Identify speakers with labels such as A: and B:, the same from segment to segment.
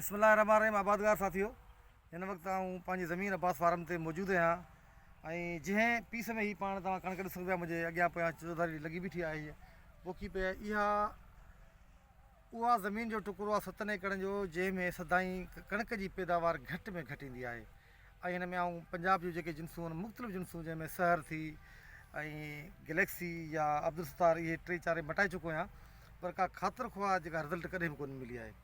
A: بسم الله الرحمن الرحيم آبادگار ساٿيو هن وقت آئون پنهنجي زمين عباس فارم تي موجود آهيان ۽ جنهن پيس ۾ هي پاڻ توهان ڪڻڪ ڏسو پيا منهنجي اڳيان پويان چوڌاري لڳي بيٺي آهي هيء پوکي پئي آهي اها اها زمين جو ٽڪرو آهي ستن ايڪڙن جو جنهن ۾ سدائين ڪڻڪ جي پيداوار گهٽ ۾ گهٽ ايندي آهي ۽ هن ۾ آئون پنجاب جون جيڪي جنسون آهن مختلف جنسون جنهن ۾ سحر ٿي ۽ گليڪسي يا عبدالستار اهي ٽي چار مٽائي چڪو آهيان پر ڪا خاطر خواهه جيڪا رزلٽ ڪڏهن به ڪونه ملي آهي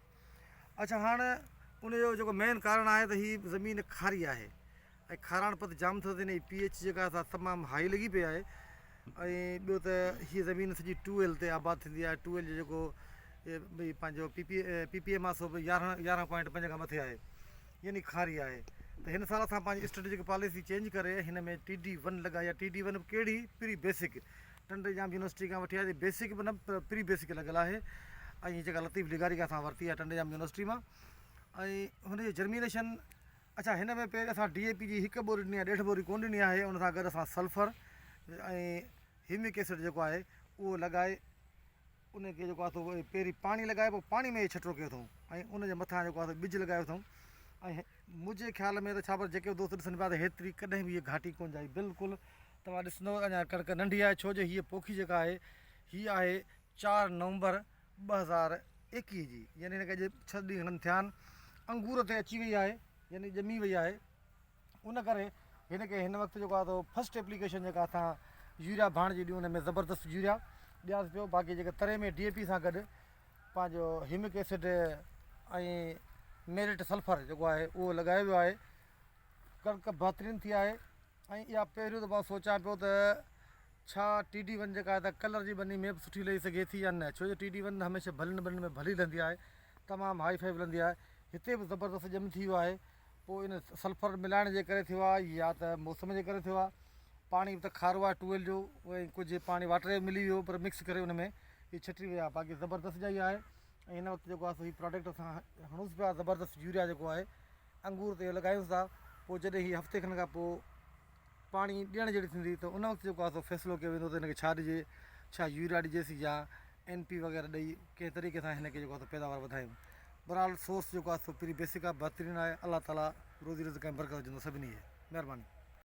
A: اڇا هاڻ ان جو جيڪو مين ڪارڻ آهي ته هي زمين کاري آهي ۽ کاراڻ پت جام اٿس ان جي پي ايڇ جيڪا آهي سا تمام هائي لڳي پئي آهي ۽ ٻيو ته هي زمين سڄي ٽو ويل تي آباد ٿيندي آهي ٽو ويل جو جيڪو ڀئي پنهنجو P P P P M آهي سو به يارهن يارهن پوائنٽ پنج کان مٿي آهي يعني کاري آهي ته هن سال اسان پنهنجي اسٽريٽجڪ پاليسي چينج ڪري هن ۾ ٽي ڊي ون لڳائي آهي ٽي ڊي ون به ڪهڙي پري بيسڪ ٽنڊي ڄام يونيورسٽي کان وٺي آهي بيسڪ به نه پر پري بيسڪ لڳل آهي ۽ هي جيڪا لطيف لغاري کان اسان ورتي آهي ٽنڊي ڄام يونيورسٽي مان ۽ هن جي جرمينيشن اڇا هن ۾ پهرين اسان ڊي اي پي جي هڪ ٻوري ڏني آهي ڏيڍ ٻوري ڪونه ڏني آهي ان سان گڏ اسان سلفر ۽ هيومڪ ايسڊ جيڪو آهي اهو لڳائي ان کي جيڪو آهي سو پهرين پاڻي لڳائي پوء پاڻي ۾ ڇٽو ڪيو اٿئون ۽ ان جي مٿان جيڪو آهي سو ٻج لڳايو اٿئون ۽ منهنجي خيال ۾ ته ڇا پر جيڪي به دوست ڏسن پيا ته هيتري ڪڏهن به هيء گهاٽي ڪونه جائي بلڪل توهان ڏسندو اڃا ڪڻڪ ننڍي آهي ڇو جو هيء پوکي جيڪا آهي هي آهي چار نومبر 2021 جي يعني هن کي اڄ ڇهه ڏينهن کن ٿيا آهن انگور تي اچي وئي آهي يعني ڄمي وئي آهي ان ڪري هن کي هن وقت جيڪو آهي سو فرسٽ ايپليڪيشن جيڪا اسان يوريا ڀاڻ جي ڏيون ان ۾ زبردست يوريا ڏيانس پيو باقي جيڪا تري ۾ ڊي اي پي سان گڏ پنهنجو هيومڪ ايسڊ ۽ ميرٽ سلفر جيڪو آهي اهو لڳايو ويو آهي ڪڻڪ بهترين ٿي آهي ۽ اها پهريون دفعو سوچان پيو ته ڇا ٽي ڊي ون جيڪا آهي ته ڪلر جي ٻني ۾ به سٺي لهي سگهي ٿي يا نه ڇو جو ٽي ڊي ون هميشه ڀلين ٻنين ۾ ڀلي لهندي آهي تمام هائي فائي به لهندي آهي هتي به زبردست ڄم ٿي ويو آهي پوء ان سلفر ملائڻ جي ڪري ٿيو آهي يا ته موسم جي ڪري ٿيو آهي پاڻي به ته کارو آهي ٽويل جو ۽ ڪجهه پاڻي واٽر جو ملي ويو پر مڪس ڪري ان ۾ هي ڇٽي ويا باقي زبردست ڄائي آهي ۽ هن وقت جيڪو آهي سو هي پراڊڪٽ اسان هڻونس پيا زبردست يوريا جيڪو آهي انگور تي لڳايونس ٿا پوء جڏهن هي هفتي کن کان پوء پاڻي ڏيڻ جهڙي ٿيندي ته ان وقت جيڪو آهي سو فيصلو ڪيو ويندو ته هن کي ڇا ڏجي ڇا يوريا ڏجيس يا اين پي وغيره ڏئي ڪنهن طريقي سان هن کي جيڪو آهي سو پيداوار وڌايون بهرحال سورس جيڪو آهي سو پري بيسڪ آهي بهترين آهي الله تعالي روزي رزق ۽ برڪت وجهندو سڀني کي مهرباني.